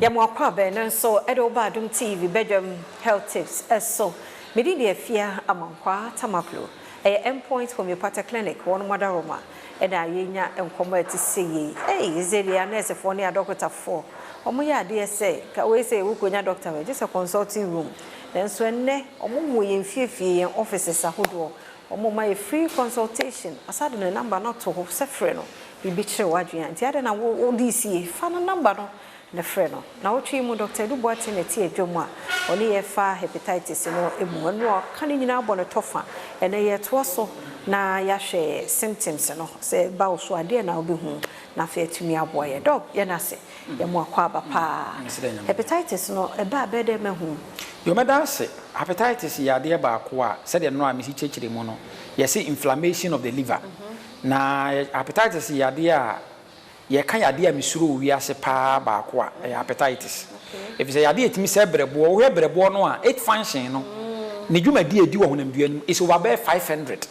Yɛma wo akwaaba ɛno nso ɛde wo ba Adom TV badwam health tips ɛso. Me din de Afia Amankwaa Tamaklo. Ɛyɛ Endpoint Homeopathic Clinic wɔnom adaworoma ɛna yɛnya nkɔmmɔ a ɛte sɛ yei. Ei sesei deɛ anɛɛsefoɔ ne adɔkotafoɔ wɔn yɛ adeɛ sɛ ka wei sɛ wokɔnya dɔkta wei gye sɛ consulting room. Nanso ɛnnɛ wɔn wɔ yɛn fiefie yɛn offices ahodoɔ wɔn ma yɛ free consultation. Ɔsan de ne number no ato hɔ sɛ frɛ no biribi kyere w'adwene a nti adɛn na wo wode sie fa no number no na frɛ no. Nawɔtwe yi mu Dɔkta Adu Boateng na ɛte adwa mu a ɔne yɛn fa hepatitis no mu. Ɛno a ɔka ne nyinaa bɔ no tɔfa. Ɛnnɛ yɛretoa so na yɛahwɛ symptoms no sɛ ɛba wo so a deɛn na wobɛhu na afei atumi aboa yɛn. Dɔk yɛn ase yɛ mo akwaaba paa. Hepatitis no ɛba a ɛbɛyɛ dɛn mahu? Yo mɛda ase. Hepatitis yɛ adeɛ baako a sɛdeɛ nnora a mesi kyerɛkyerɛ mu no yɛse inflammation of the liver. Na hepatitis yɛ adeɛ a yɛka yadeɛ a mesuro wɔ wiase paa baako a, ɛyɛ hepatitis. Ɛfiri sɛ yadeɛ a ɛtumi sɛe berɛboɔ. Wohwɛ berɛboɔ no a, it function no, ne dwumadie a ɛdi wɔ honamdua no mu is over bɛyɛ 500.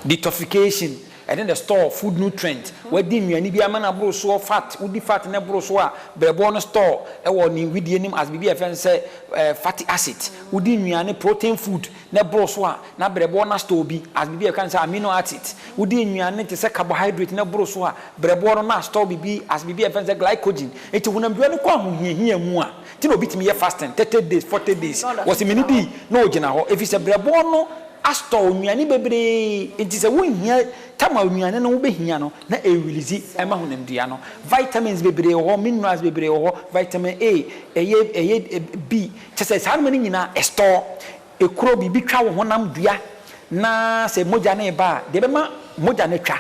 Detoxification, ɛne na store food nutrient. Wadi nnuane bi ama no aboro soɔ, fat, wodi fat no boro so a, berɛboɔ no store wɔ ne wedeɛ no mu as biribi a yɛfrɛ no sɛ fatty acid. Wodi nnuane, protein food, na ɛboro so a, na berɛboɔ no astɔɔ bi as biribi a yɛka no sɛ amino acid. Wodi nnuane te sɛ carbohydrate na ɛboro so a, berɛboɔ no na astɔɔ biribi as biribi a yɛfrɛ no sɛ glycogen. Enti honamdua no kɔ ahohiahia mu a, nti na obi tumi yɛ fasting 30 days, 40 days, wɔse menni dii na ɔgyina hɔ, ɛfiri sɛ berɛboɔ no astɔɔ nnuane bebree. Enti sɛ wonhia tam a nnuane no wobɛhia no, na ɛrelease ma honamdua no. Vitamins bebree wɔ hɔ, minerals bebree wɔ hɔ, vitamin A, ɛyɛ ɛyɛ B, kyerɛ sɛ saa nnoɔma no nyinaa ɛstɔɔ. Ekuro, biribi twa wo honam dua na sɛ mogya no reba a, deɛ ɛbɛma mogya no atwa,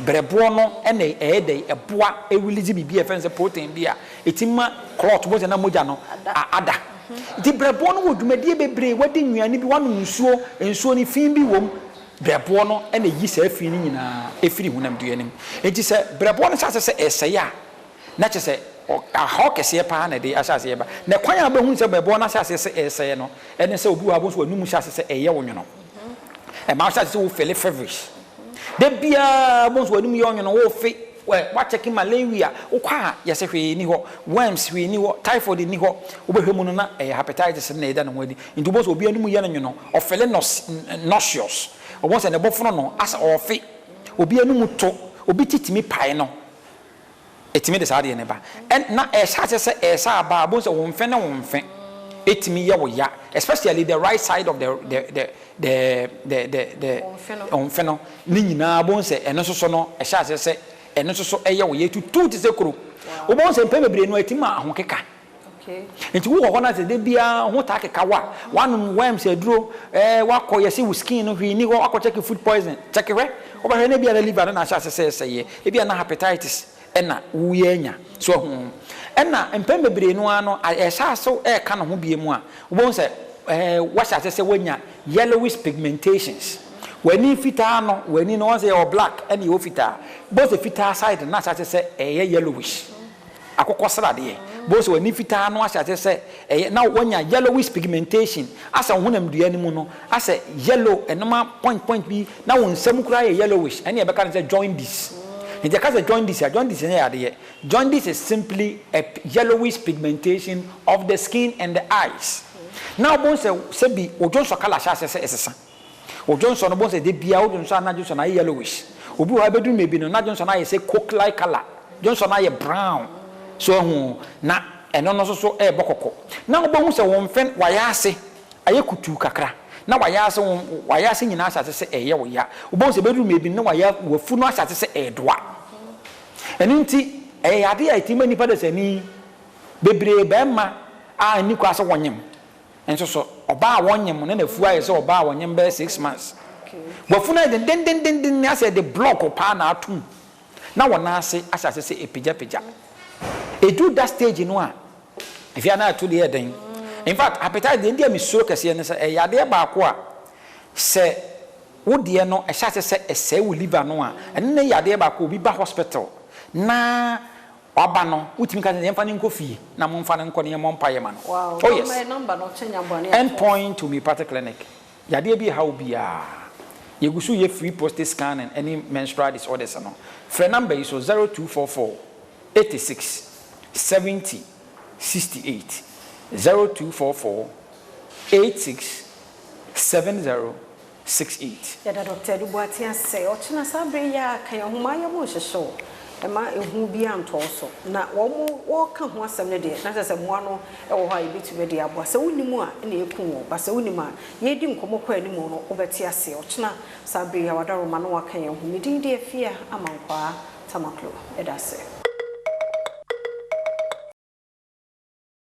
berɛboɔ no na ɛyɛ dɛn, ɛboa release biribi a yɛfrɛ no sɛ protein bi a ɛtumi ma clot, wobɛhu sɛ na mogya no ada. Nti berɛboɔ no wɔ dwumadie bebree, wadi nnuane bi, woanom nsuo, nsuo no fi bi wɔ mu, berɛboɔ no na ɛyi saa fi no nyinaa firi honam dua no mu. Nti sɛ berɛboɔ no hyɛ aseɛ sɛ ɛresɛe a, Na kyerɛ sɛ, ɔhaw kɛseɛ paa na ɛde ahyɛ aseɛ reba. Na kwan a wobɛhunu sɛ bɛboɔ no ahyɛ aseɛ sɛ ɛresɛe no, ɛne sɛ obi wɔ hɔ a wobɛhu sɛ w'anum hyɛ aseɛ sɛ ɛreyɛ wo nwono. Ɛma wohyɛ aseɛ sɛ wo feeli feverish. Da biara wobɛhu sɛ w'anum yɛ wo nwono, worefe, woakyɛke malaria, wokɔ a yɛse hwee nni hɔ, worms hwee nni hɔ, typhoid nni hɔ. Wobɛhwɛ mu no na ɛyɛ hepatitis no na ɛda ne ho adi. Nti wobɛhu sɛ obi anum yɛ no nwono, ɔfeeli nauseous. Wobɛhu sɛ ne bo fono no asɛ ɔrefe, obi anum to, obi ti tumi pae no. Ɛtumi de saa adeɛ no ba. Ɛn, na ɛhyɛ aseɛ sɛ ɛresa aba a, wobɛhu sɛ wo mfe ne wo mfe ɛtumi yɛ wo ya, especially the right side of the, the, the, the, the, the, the, wo mfe no, ne nyinaa wobɛhu sɛ ɛno nso so no, ɛhyɛ aseɛ sɛ ɛno nso so ɛyɛ wo ya, ɛtutu te sɛ kuro. Wobɛhu sɛ mpɛn bebree no ɛtumi ma ahokeka. Nti wowɔ hɔ na sɛ da biara ho taa keka wo a, woanom worms aduro, ɛɛ woakɔ yɛse wo skin no hwee nni hɔ, woakɔ check food poison, check hwɛ, wobɛhwɛ na ebia na liver no na ahyɛ ase sɛ ɛresɛeɛ, ebia na hepatitis na woreyɛ anya, so wahu. Ɛna mpɛn bebree no ara no, ɛhyɛ ase ɛreka ne ho bio mu a, wobɛhu sɛ ɛɛ woahyɛ ase sɛ woanya yellowish pigmentations. W'ani fitaa no, w'ani no wɔn sɛ yɛwɔ black ɛna yɛwɔ fitaa, wobɛhu sɛ fitaa side no na ahyɛ ase sɛ ɛyɛ yellowish. Akokɔsradeɛ. Wobɛhu sɛ w'ani fitaa no ahyɛ aseɛ sɛ ɛyɛ na woanya yellowish pigmentation asɛ wo honamdua no mu no asɛ yellow ɛnoma point point bi na wo nsa mu koraa yɛ yellowish ɛne yɛbɛka no sɛ jaundice. Nti yɛka sɛ jaundice a, jaundice nyɛ yadeɛ. Jaundice is simply a yellowish pigmentation of the skin and the eyes. Na wobɛhu sɛ sɛbi wo dwonsɔ colour ahyɛ aseɛ sɛ ɛsesa. Wo dwonsɔ no, wobɛhu sɛ da biara wo dwonsɔ a na dwonsɔ no ayɛ yellowish. Obi wɔ hɔ a ɛbɛduru mmerɛ bi no, na dwonsɔ no ayɛ sɛ coke like colour, dwonsɔ no ayɛ brown. So wahu? Na ɛno no nso so ɛrebɔ kɔkɔ. Na wobɛhu sɛ wo mfe, w'ayaase ayɛ kutuu kakra, na w'ayaase, wo w'ayaase nyinaa ahyɛ ase sɛ ɛreyɛ wo ya. Wobɛhu sɛ ɛbɛduru mmerɛ bi no, na w'aya, w'afu no ahyɛ ase sɛ ɛredoa. Ɛno nti, ɛyɛ adeɛ a ɛtumi ma nnipa dasani bebree, barima a ɛnni kwan sɛ wɔnyem, Nso so ɔbaa a wɔnyem no na n'afu ayɛ sɛ ɔbaa a wɔnyem bɛyɛ 6 months. W'afu no ayɛ dendendenden asɛ yɛde block paa na ato mu na wɔ nan ase ahyɛ ase sɛ ɛpagyapagya. Ɛduru that stage no a, afei a na ɛto deɛ yɛ den. In fact, hepatitis deɛ nti a mesuro kɛseɛ ne sɛ ɛyɛ adeɛ baako a sɛ wo deɛ no ɛhyɛ ase sɛ ɛsɛe wo liver no a, ɛno ne yadeɛ baako a obi ba hospital na Waba no, wotumi ka sɛ yɛmfa no nkɔ fie na momfa no nkɔ na yɛmmɔ mpaeɛ ma no. Oh yes. End Point Homeopathic Clinic, yadeɛ bi reha wo biara, Yɛgu so yɛ free prostate scanning ne menstrual disorders no. Frɛ number yi so, 0244 86 70 68, 0244 86 70 68. Yɛda Dr. Adu Boateng ase. Ɔkyena saa bere yi a ka yɛn ho ma ayɛ mo nhyehyɛ wo ɛma ehu bi antɔ so na wɔn wɔka ho asɛm no deɛ, na kyerɛ sɛ mmoa no wɔ hɔ a yɛbɛtumi de aboa. Sɛ wonim a, ɛna ɛku wɔ ba. Sɛ wonim a, yɛdi nkɔmmɔ kɔ anim no, wobɛte aseɛ. Ɔkyena saa bere yi a wadaroma na waka yɛn ho. Medin de Afia Amankwaa Tamaklo. Ɛda ase.